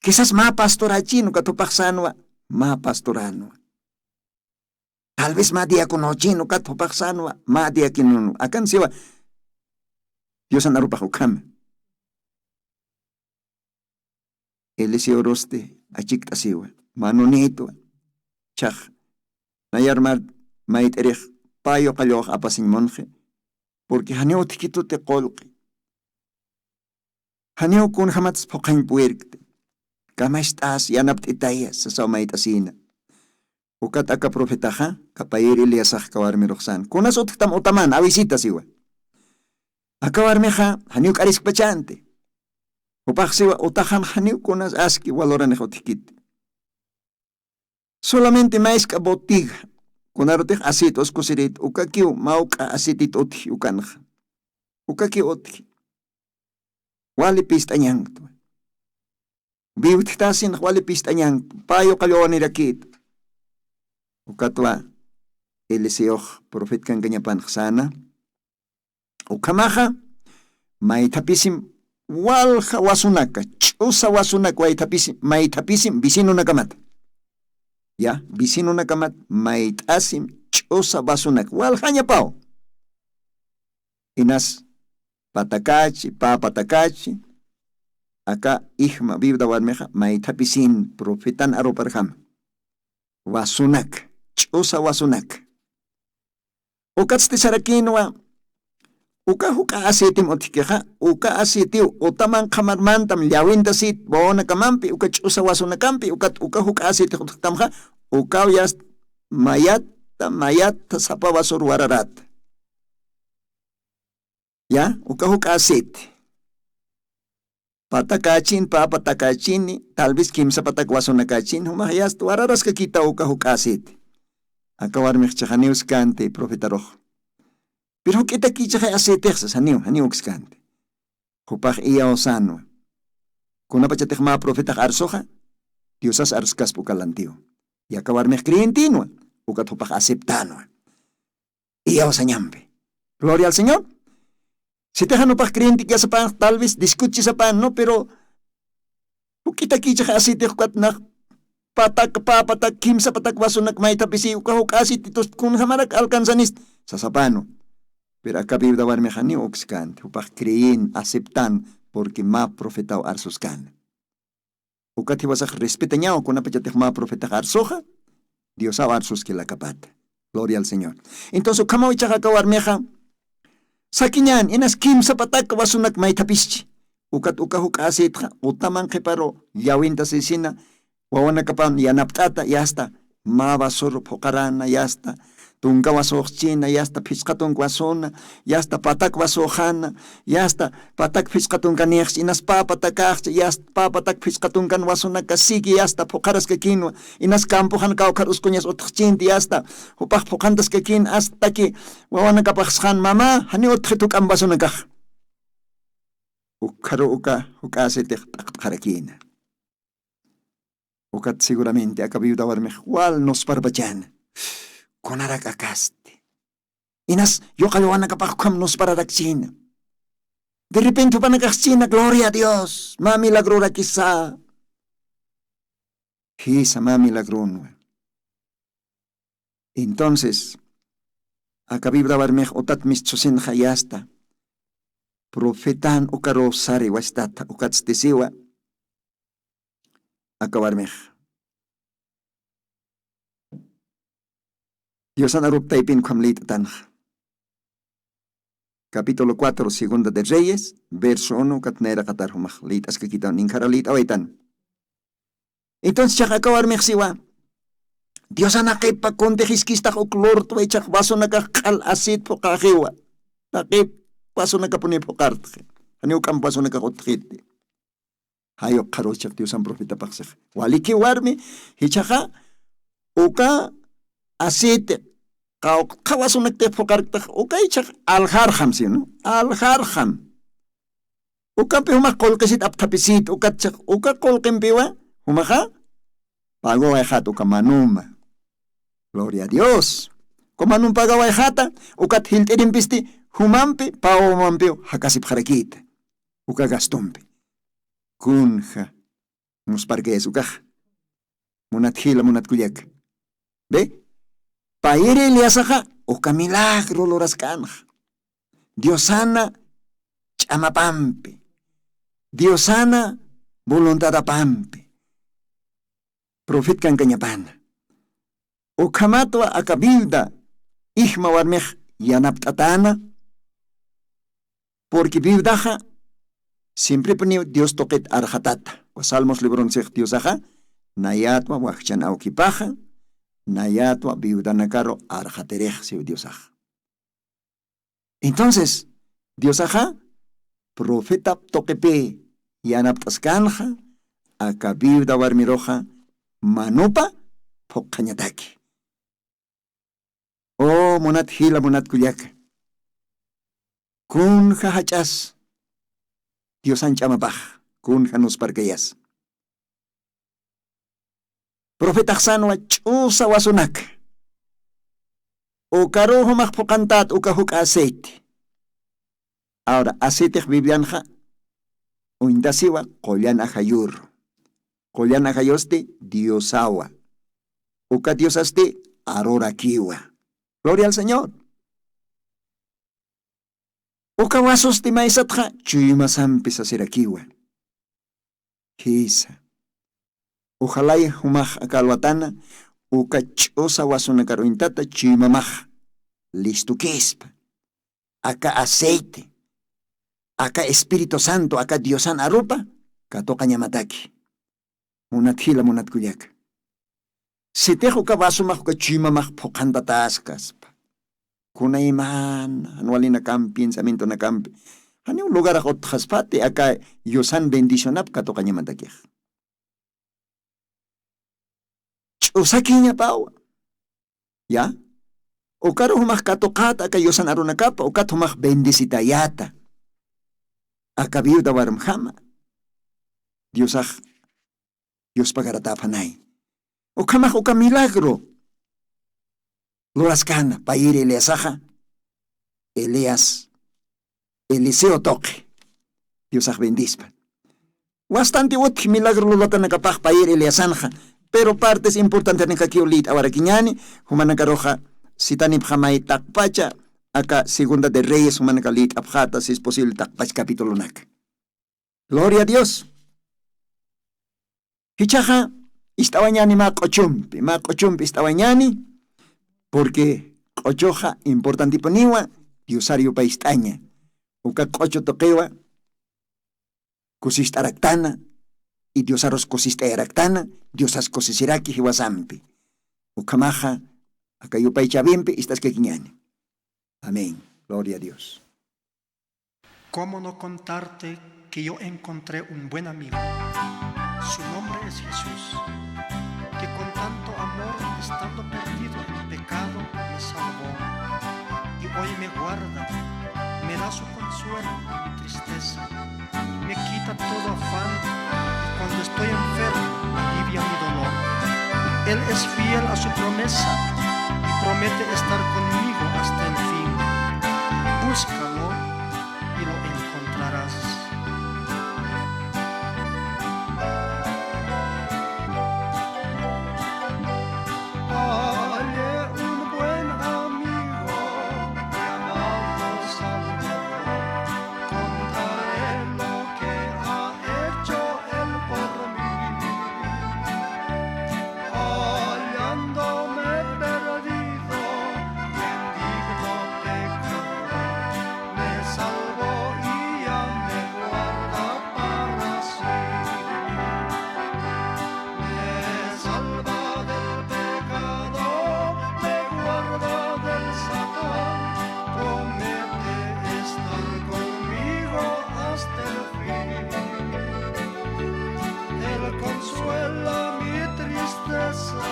Kisas mä pastorachin ukat jupaxsanwa mä pastoranwa. Tal vez mä diaconochin ukat jupaxsanwa mä diaquinonwa akan siwa. Diosan arupax ukhama. Eliseo rusti achikt'asiwa manunïtwa. Chax nayar mar mayt'irix pä yuqalluwax apasiñ munxi. Purqui janiw utjkituti qullqi janiw kunjamats phuqhañ puwirkti. Kamacht'as yanapt'itaya sasaw mayt'asïna. Ukat aka profetaxa kapayir eliasax kawarmiruxsan kunas utjtam utaman awisita siwa. Aka warmixa janiw k'ariskpachanti. Jupaxsiwa utaxan janiw kunas aski waluranix utjkiti. Solamente maysk'a botiga kunarutix asiti uskusiriti ukakiw mawk'a asitit utji ukanxa. Ukakiw utji wali pist'añanktwa. Biwtjtasinax wali pist'añanktwa pä yuqalluwanirakïtwa. Ukatwa eliseox profetkankañapanxsana. Ukhamaxa maythapisim walja wasunaka ch'usa wasunaka waythapisim maythapisim vecinonakamata. Ya vecinonakamata mayt'asim ch'usa wasunaka waljañapaw. Inas patakachi pä patakachi aka ijma viuda warmixa maythapisin profetan aruparjama. Wasunak ch'usa wasunak. Ukatsti sarakinwa uka juk'a asïtim utjkixa uka asïtiw utaman qhamarmantam llawintasit wawanak amampi uka ch'usa wasunakampi ukat uka juk'a asïtix utjktamxa. Ukaw yast mayat mayata sapa basur wararata. Ya uka juk'asit, patakachin papatakachiñi tal vez kimsa patak wasunakachin jumax yasta wararaskakita uka juk'asit. Aka warmixchixaniw skanti profetarux. Pero juk'itakichixay asitixsa saniw janiw ukskanti. Jupax iyawsanwa. Kunapachatix mä profetax arsuxa diosas arskaspa ukalantiw. Yaka warmix creyentinwa. Ukat jupax aceptanwa iyawsañampi. Gloria al señor. Sitixan jupax creyentikyasapan tal vez discutchisapan no pero juk'itakichix asitix ukatnax patak pä patak kimsa patak wasunak maythapisi uka juk'asititust kunjamarak alcanzanist sasapanu. Pero aka viuda warmixaniw ukskanti jupax creyen aceptan. Purqui mä profetaw arsuskana. Ukat jiwasax respetañaw kunapachatix mä profetax arsuxa diosaw arsuskilakapata. Gloria al señor. Entonces ukhamaw ichaxa aka warmixa sakiñan inas kimsa patak wasunak maythapischi. Ukat uka juk'asitxa utaman qhiparu llawintasisina wawanakapan yanapt'ata yasta mä basur phuqarana yasta tunka wasuxchina yasta phisqa tunka wasuna yasta patak wasuxana yasta patak phisqa tunkanixchi inas pä patakaxchi yasta pä patak phisqa tunkan wasunaka siki yasta phuqaraskakinwa. Inas campuxan kawkhar uskuñas utxchinti yasta jupax phuqantaskakin astaki wawanakapaxsxan mamä janiw utxit juk'amp wasunakax. Ukharu uka juk'asitix t'aqt'xarakïna. Ukat seguramente aka viuda warmix wal nusparpachana. Kunarak akasti inas yuqallwanakapax ukham nuspararakchina. De repente jupanakaxchina gloria a dios mä milagrorakisa. Jisa mä milagrunwa. Entonces aka viuda warmix utat mistsusinxa yasta profetan ukaruw sari wastata ukatstisiwa. Aka warmix diosan arup taypin ukham lït'atanxa. Capítulo cuatro segunda de reyes verso uno ukat nayraqatar jumax lït'askakitan inkhara lït'awaytan. Entonces chax aka warmix siwa diosan aqipa kuntixiskistax uk lurtwa ichax wasunakax q'al asit phuqaxiwa. Taqip wasunakapuni phuqartxi. Janiw k'amp wasunakax utxiti. Jayuq qharuchaq diosan profetapaxsix waliki warmi jichhaxa uka aceite qawqtxa wasunaktix phuqarktax uka jichhax aljarxam sino aljarxam. Ukampi jumax qullqisit apthapisit ukatchax uka qullqimpiwa jumaxa pagawayxat uka manuma. Gloria a dios. Uka manum pagawayxata ukat jilt'irimpisti jumampi pawamampiw jakasipxarakïta. Uka gastumpi kunja musparkayas ukaxa. Munat jila munat kullaka. Be payiri eliasaxa uka milagro lurask'anxa diosana ch'amapampi diosana voluntadapampi profetkankañapana. Ukhamatwa aka viuda ijma warmix yanapt'atäna. Purqui viudaxa simpripuniw dios tuqit arxatata. Salmos librunsix diosaxa nayatwa wakchan awkipaxa nayatwa viudanakaru arxatirix siw diosaxa. Entonces diosaxa profetap tuqipi yanapt'askanxa aka viuda warmiruxa manupa phuqhañataki. O munat jila munat kullaka kunja jach'as diosan ch'amapax kunja nusparkayas. Profetaxsanwa ch'usa wasunaka ukaruw jumax phuqantat uka juk'a aceite. Ahora aceitex biblianxa uñtasiwa qullan ajayuru. Qullan ajayusti diosawa. Uka diosasti arurakiwa. Gloria al señor. Uka wasusti maysatxa chuymasampi sasirakiwa. Jisa ujalay jumax aka alwatana uka ch'usa wasunakar uñtata chuymamax listukispa aka aceite aka espíritu santo aka diosan arupa katuqañamataki. Munat jila munat kullaka. Sitix uka vasumax uka chuymamax phuqhantatäskaspa. Kunaymana jan walinakampi piensamientonakampi janiw lugarax utxaspati aka yusan bendicionap katuqañamantakix. Ch'usakiñapawa. Ya. Ukaru jumax katuqata aka yusan arunakapa ukat jumax bendisitayata aka viuda warmjama. Diosax yuspagarataphanay. Ukhamax uka milagro luraskana payir eliasaxa. Elías eliseo toqi. Diosax bendispa. Wastanti utji milagro lulatanakapax payir eliasanxa. Pero partes importantenakakiw lït'awarakiñani. Jumanakaruxa sitanipxamay taqpacha aka segunda de reyes jumanaka lït'apxata si es posible taqpach capitulunaka. Gloria a dios. Jichhaxa ist'awañani mä q'uchumpi mä q'uchumpi ist'awañani. Porque q'uchuxa importantipuniwa. Diosar yupay ist'aña uka q'uchu tuqiwa. Kusist'araktana y diosarus kusist'ayaraktana. Diosas kusisiraki jiwasampi. Ukhamaxa aka yupay chavimpi ist'askakiñani. Amén. Gloria a dios. ¿Cómo no contarte que yo encontré un buen amigo? Su nombre es Jesús, que con tanto amor, estando perdido en pecado, me salvó. Y hoy me guarda, me da su consuelo en mi tristeza, me quita todo afán, y cuando estoy enfermo, alivia mi dolor. Él es fiel a su promesa y promete estar conmigo hasta el fin. Búscalo y lo encontrarás. Hallé un buen amigo llamado Salvador. Contaré lo que ha hecho él por mí. Hallándome perdido, mendigo pecador, me salvó y ya me guarda para sí. Me salva del pecado, me guarda del Satán, promete estar conmigo hasta el fin. Él consuela mi tristeza,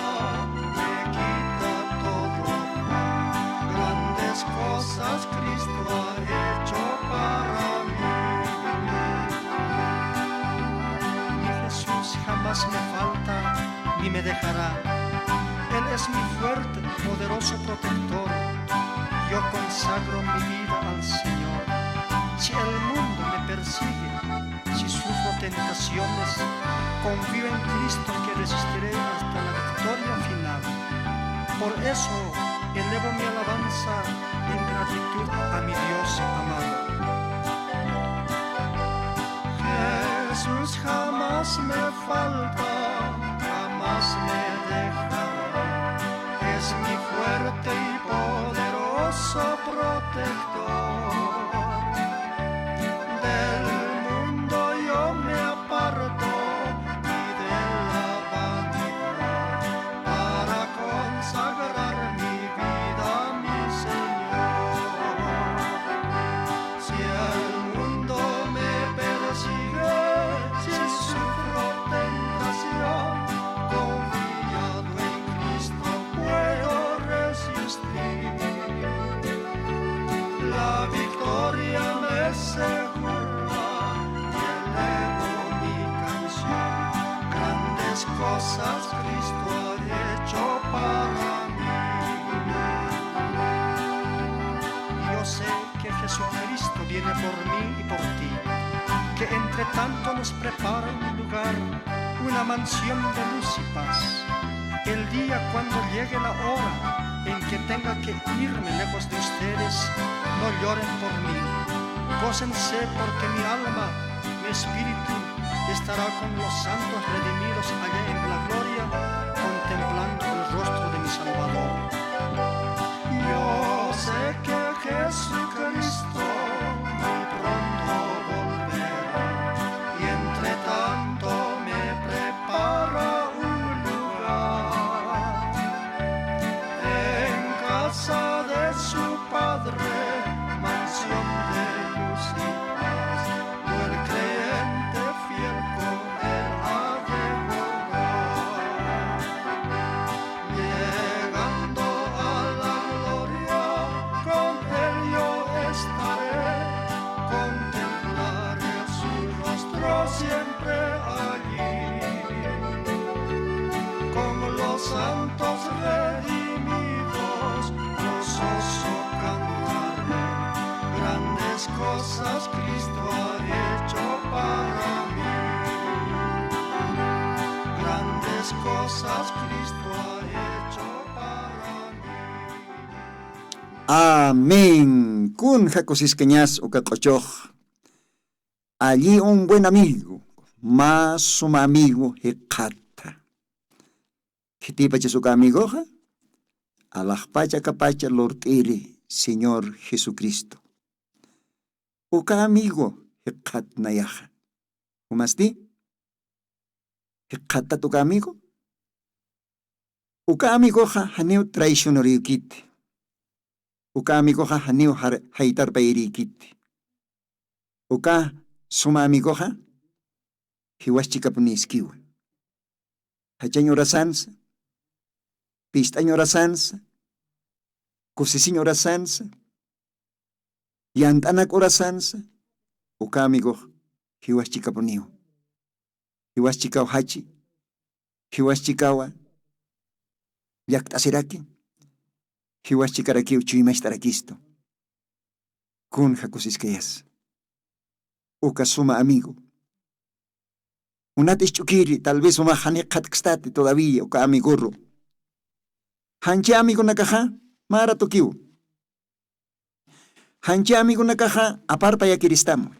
me quita todo afán. Grandes cosas Cristo ha hecho para mí. Mi Jesús jamás me falta ni me dejará. Él es mi fuerte, poderoso protector. Yo consagro mi vida al Señor. Si el mundo me persigue, si sufro tentaciones, confío en Cristo que resistiré hasta la victoria final. Por eso elevo mi alabanza en gratitud a mi Dios amado. Jesús jamás me falta, jamás me dejará. Es mi fuerte y poderoso protector. Del mundo yo me aparto y de la vanidad para consagrar mi vida a mi Señor. Si el mundo me persigue, si sufro tentación, confiado en Cristo puedo resistir. La victoria me asegura y elevo mi canción. Grandes cosas Cristo ha hecho para mí. Yo sé que Jesucristo viene por mí y por ti, que entre tanto nos prepara un lugar, una mansión de luz y paz. El día cuando llegue la hora en que tenga que irme lejos de ustedes, no lloren por mí. Gócense porque mi alma, mi espíritu estará con los santos redimidos allá en la gloria, contemplando el rostro de mi Salvador. Yo sé que Jesucristo muy pronto volverá, y entre tanto me prepara un lugar. Cristo ha hecho para mí. Grandes cosas Cristo ha hecho para mí. Amén. Kunja kusiskañas uka q'uchux. Allí un buen amigo, mä suma amigo jikxatta. Khitipachas uka amigoxa alaxpacha akapacha lurt'iri Señor Jesucristo. Uka amigo jikxat nayaxa. Jumasti jikxattat uka amigo? Uka amigoxa janiw traicionariwkiti. Uka amigoxa janiw jaytarpayirïkiti. Uka suma amigoxa jiwaschikapunïskiwa. Jachañ urasansa, pist'añ urasansa, kusisiñ urasansa, yant'anak urasansa uka amigox jiwaschikapuniw. Jiwaschikaw jachi, jiwaschikawa llakt'asiraki, jiwaschikarakiw chuymacht'arakistu. Kunja kusiskayas uka suma amigo. Unat isch'ukiri tal vez umax jani qhatkstati todavía uka amigoru. Janchi amigonakaxa mä ratukiw. Janchi amigonakaxa aparpayakiristamwa.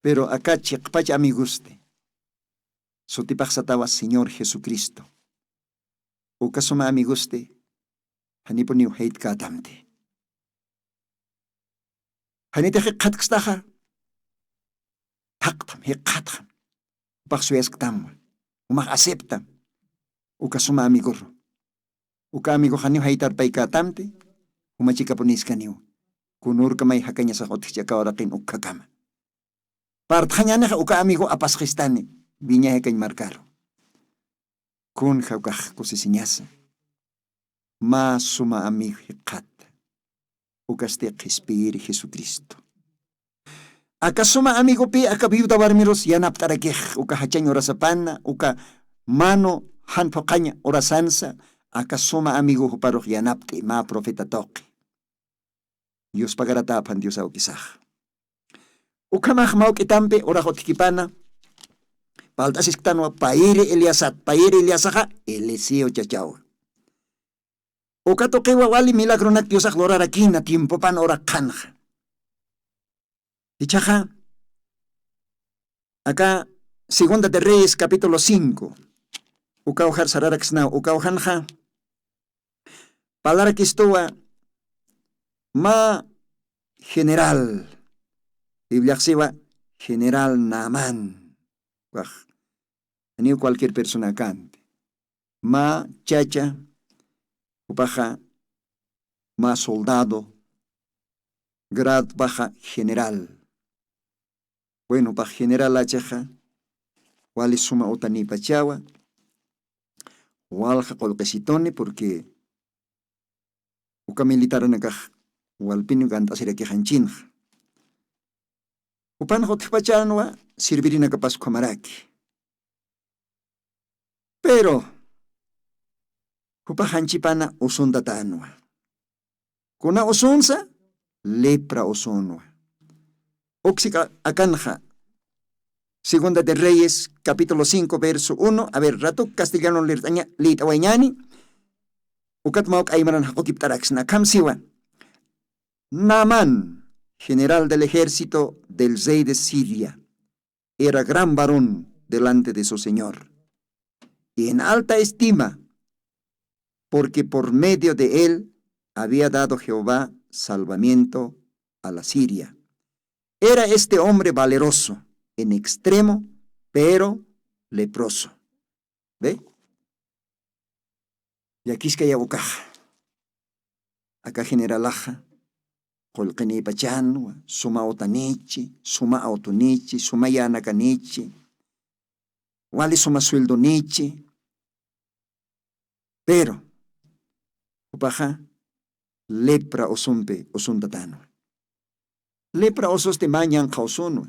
Pero aka chiqpach amigosti sutipaxsatawa Señor Jesucristo. Uka suma amigosti janipuniw jaytkätamti. Janitix jikxatkstaxa thaqtam jikxatxam. Jupax suyasktamwa, jumax aceptam. Uka suma amigor, uka amigox janiw jaytarpaykätamti. Jumachikapunïskaniw. Kunürkamay jakañasax utjkich'akaw araqin ukkakama. Partxañänixa uka amigo apasxistani viña jakañ markaru. Kunja ukax kusisiñasa mä suma amigo jikxata. Ukasti qhispiyiri jesucristo. Aka suma amigopï aka viuda warmirus yanapt'arakix uka jachañ urasapana uka manu jan phuqhañ urasansa. Aka suma amigo juparux yanapt'i mä profeta tuqi. Yuspagarata aphan diosaw kisax. Ukhamax mawk'itampi urax utjkipana. Palt'asisktanwa payiri eliasat payiri eliasaxa eliseo chachawa. Uka tuqiwa wali milagronak diosax lurarakina tiempopan ura qhanxa. Ichaxa aka segunda de reyes capítulo cinco. Ukawjar sararaksnaw ukawjanxa parlarakistuwa mä general. Bibliaxsiwa general naamán. Wax janiw cualquier persona akanti. Mä chacha jupaxa mä soldado gradpaxa general. Bueno jupax generalachixa wali suma utanïpachawa. Walja qullqisituni porque uka militaranakax walpiniw gant'asirakixanchinxa. Jupanxa utjpachanwa sirvirinakapas ukhamaraki. Pero jupaxanchipanä usuntatanwa. Kuna usunsa lepra usunwa. Uksik akanxa segunda de reyes capítulo cinco verso uno a ver ratuk castellano lirt'aña lït'awayñani. Ukat mawk'aymaran jaqukipt'araksna akham siwa. Naamán general del ejército del rey de siria era gran varón delante de su señor y en alta estima, porque por medio de él había dado jehová salvamiento a la siria. Era este hombre valeroso en extremo pero leproso. Ve. Llakiskaya ukaxa aka generalaxa qullqinïpachanwa suma utanichi suma awtunichi suma yänakanichi wali suma sueldonichi. Pero jupaxa lepra usumpi usuntatanwa. Lepra ususti mä ñanqha usunwa.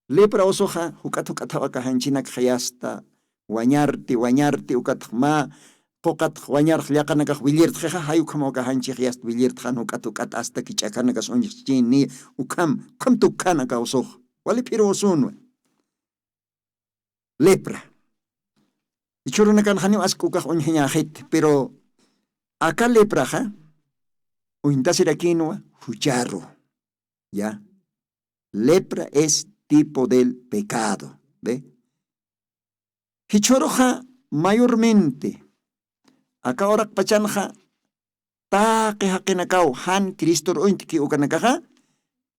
Lepra usuxa juk'at juk'athaw aka janchinak jayasta wañarti wañarti ukatx mä quqatx wañarx llaqanakax willirtxixa jay ukhamaw akaxanchix yast willirtxan juk'at juk'at asta kich'akanakas uñjchini. Ukham ukham tukkan aka usux wali phiru usunwa. Lepra ichhurunakan janiw ask'ukax uñjañaxit pero aka lepraxa uñtasirakinwa jucharu. Ya lepra es tipo del pecado. Ve jichhuruxa mayormente aka uraqpachanxa taqi jaqinakaw jan cristor uñtki ukanakaxa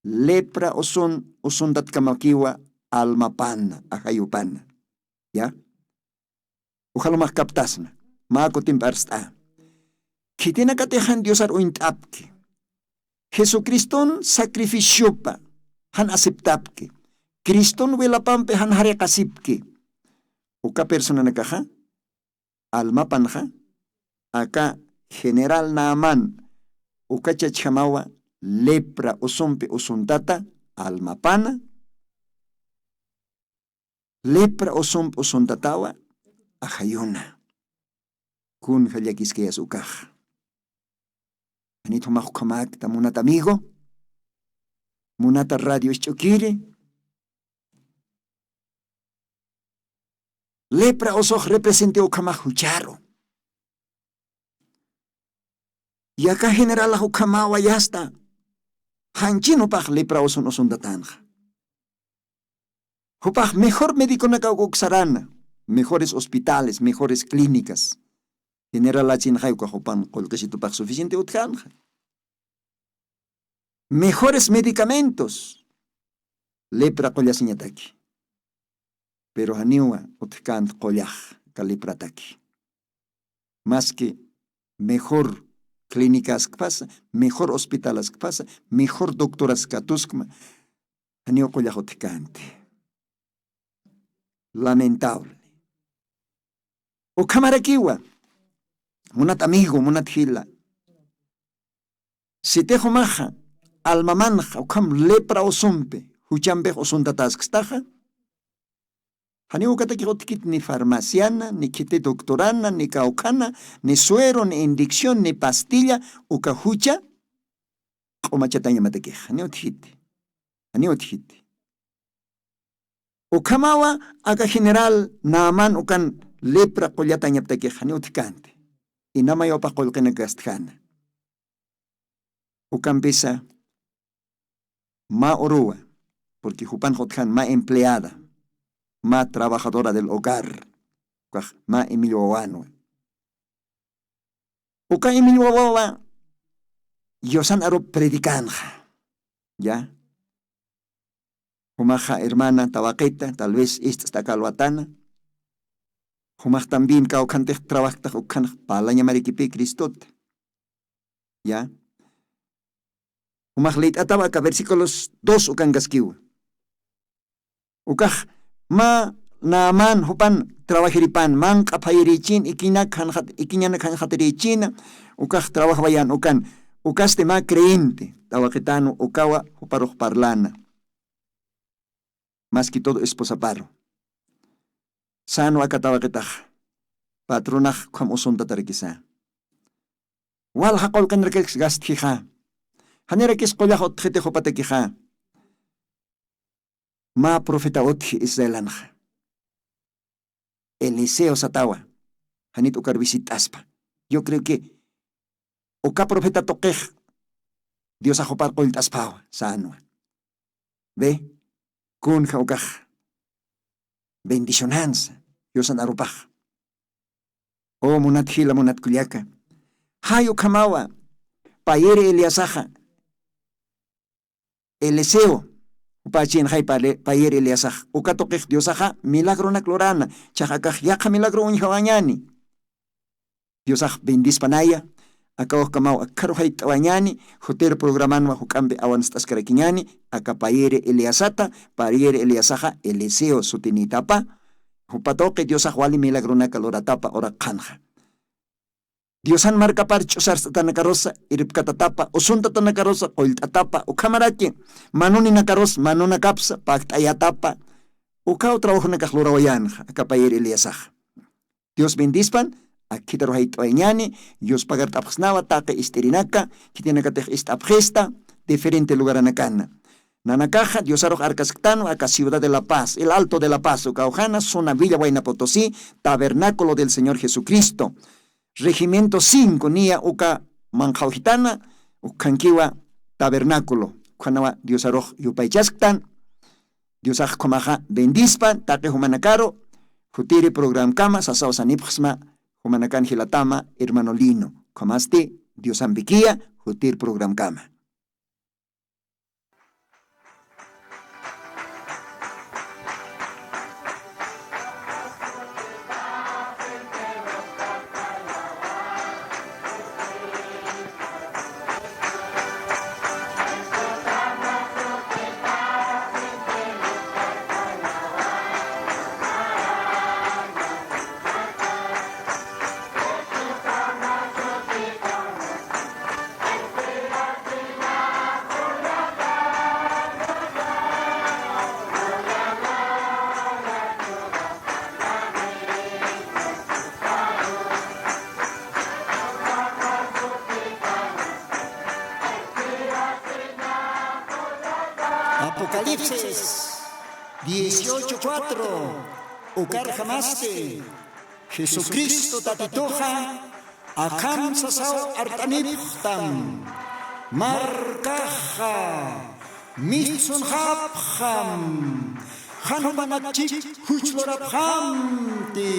lepra usun usuntatkamakiwa. Almapana ajayupana ya ujalumax kaptasna mä kutimp'arst'a. Khitinakatix jan diosar uñt'apki jesucriston sacrificiopa jan aceptapki criston wilapampi jan jariqasipki uka personanakaxa almapanxa aka general naamán uka chachjamawa lepra usumpi usuntata almapana lepra usumpi usuntatawa ajayuna. Kunja llakiskayas ukaxa janit jumax ukhamäkta munat amigo munata radio isch'ukiri lepra usux representiw ukhamax jucharu. Yaka generalax ukhamawa yasta janchin jupax lepra usun usuntatanxa jupax mejor mediconakaw uksarana mejores hospitales mejores clínicas generalachinxay ukax jupan qullqisitupax suficiente utjanxa mejores medicamentos lepra qullasiñataki. Pero janiwa utjkänti qullax aka leprataki maski mejor clinicaskpasa mejor hospitalaskpasa mejor doctoraskatuskma janiw qullax utjkänti. Lamentable ukhamarakiwa munat amigo munat jila sitix jumaxa almamanxa ukham lepra usumpi juchampix usuntataskstaxa janiw ukatakix utjkit ni farmaciana ni khiti doctorana ni kawkhana ni suero ni indicción ni pastilla uka jucha q'umachatañamatakix janiw utjkiti janiw utjkiti. Ukhamawa aka general naamán ukan lepra qullatañaptakix janiw utjkänti inamayaw upax qullqinakastjana ukampisa mä uruwa porque jupanx utjan mä empleada mä trabajadora del hogar ukax mä imillwawanwa. Uka imillwawawa yusan arup predicanxa ya jumaxa hermana tawaqita tal vez ist'sta kalwatana jumax también kawkhantix trabajktax ukkhanx parlañamarikipi cristota ya jumax lït'ataw aka versículos dos ukankaskiwa ukax mä naamän jupan trabajiripan manq'a phayirïchin ikiñak janxat ikiñanak janxatirïchina ukax trabajwayan ukan ukasti mä creyente tawaqitänwa ukawa juparux parlana mas que todo esposaparu sänwa aka tawaqitax patronax ukham usuntatarakisa walja qullqinrakis gastjixa janirakis qullax utjxitix jupatakixa mä profeta utji israelanxa eliseo satawa janit ukar visit'aspa yo creo que uka profeta tuqix diosax jupar qullt'aspawa sänwa ve kunja ukax bendicionansa diosan arupax o munat jila munat kullaka jay ukhamawa payiri eliasaxa eliseo jupachinxay payiri eliasax uka tuqix diosaxa milagronak lurana chaxakax yaqha milagro uñjawañani diosax bendispanaya akawajkamaw akharu jayt'awañani jutir programanwa juk'ampi awanst'askarakiñani aka payiri eliasata payiri eliasaxa eliseo sutinitapa jupa tuqi diosax wali milagronaka luratapa uraqxanxa diosan markapar ch'usarst'atanakarusa irpkatatapa usuntatanakarusa qullt'atapa ukhamaraki manuninakarusa manunakapsa pakt'ayatapa ukaw trabajonakax lurawayänxa aka payir eliasaxa dios bendispan Akhitarux jayt'awayañani, yuspagart'apxsnawa taqi ist'irinaka, khitinakatix ist'apxista diferente lugaranakana. Nanakaxa diosarux arkasktanwa aka ciudad de la paz, el alto de la paz ukawjana suna villa wayna potosí, tabernáculo del señor jesucristo, regimiento cinco niya uka manqhawjitana, ukkhankiwa tabernáculo. Ukhanawa diosarux yupaychasktan. Diosax khumaxa bendispa taqi jumanakaru. Jutiri programkama sasaw sanipxsma jumanakan jilatama hermano lino. Khumasti diosampikiya jutir programkama. Apocalipsis dieciocho cuatro. Ukarjamasti jesucristo tatituxa akham sasaw art'anipxtam. Markaxa mistsunxapxam. Jan jumanakchik juchlurapxamti.